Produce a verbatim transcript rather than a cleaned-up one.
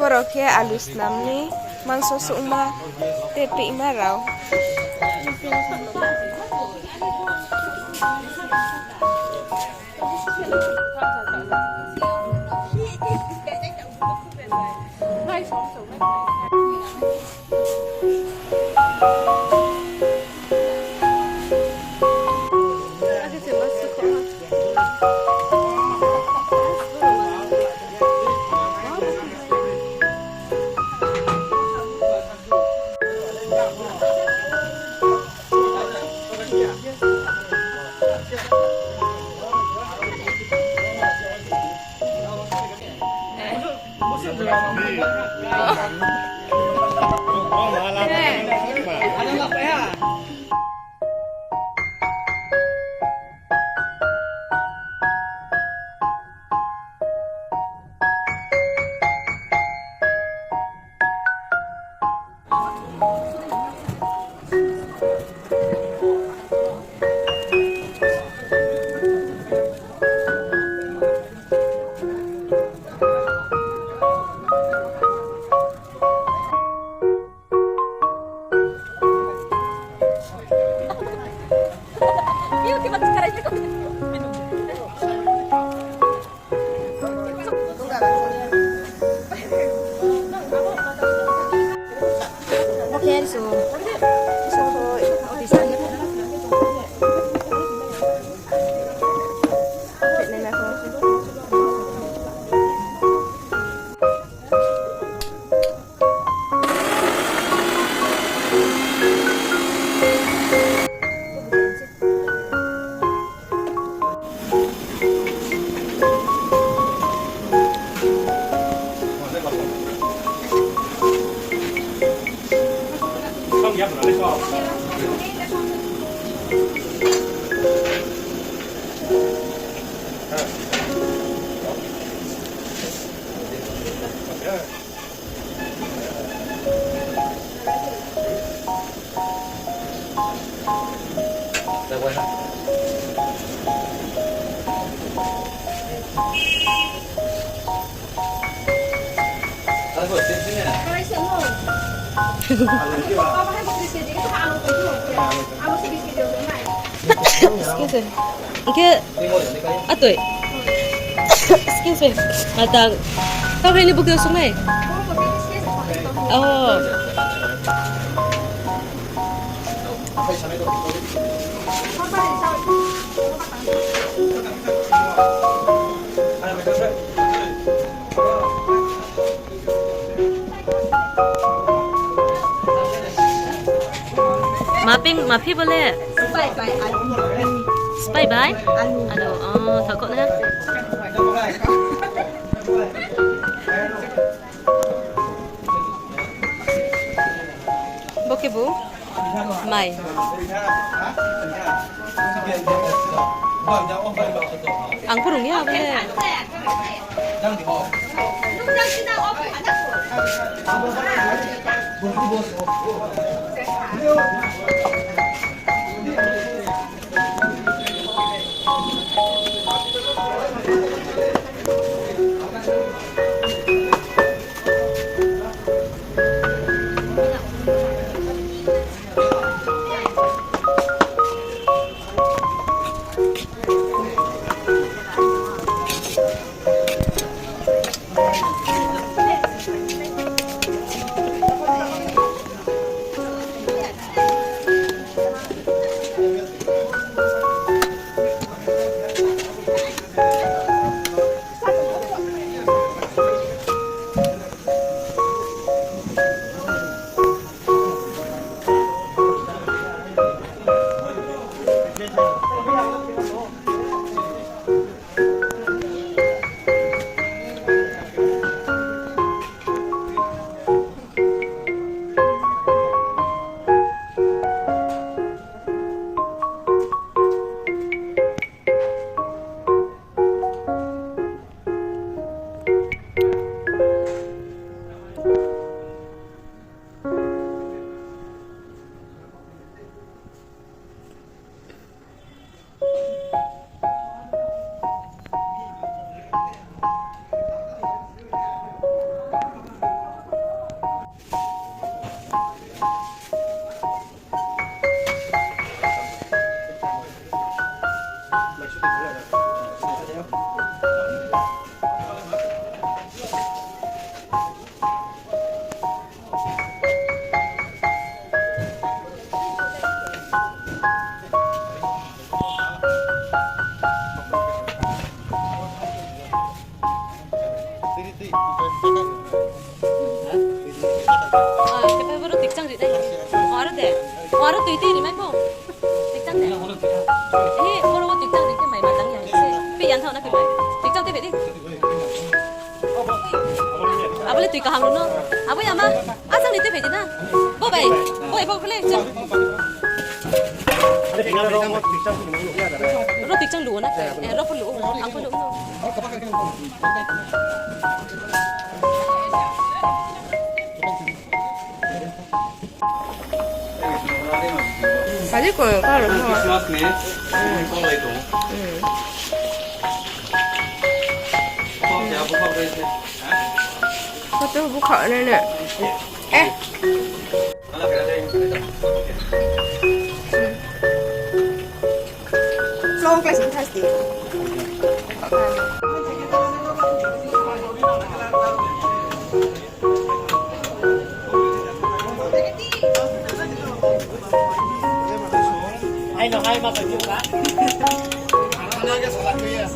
Borok khe alu snam ni mangso suhma tei pima rao. Excuse me. Hingkhe, atoi. Excuse me. Matang. Tao hai ni bukti sung nai. Oh. Ma ping, ma phi bole? Spai bai alu. Spai bai? Alu. Alu, oh, thakho na. Bo khe bu? Mai. Ang pho rung ya, bole. Khe pai boro tikchang ri nai. O aro de. O aro tui tui ri mai pho. Tikchang de. He, boro wo tikchang ri khe mai ma tang ya. Pe yan thao na khe mai. Tikchang te pe di. Abo le tui kaham no. Abo ya ma. Asang ni te pe di na. Bo bai. Bo bai bo le. Ro tikchang lu na. Ro pho lu. Ang pho lu. Sadi ko ka ro mo. Christmas ni. Photo bukha na na. Eh. Long class in class di. Ai no, ai ma pa ju ka. Ana ge sa la ke ya.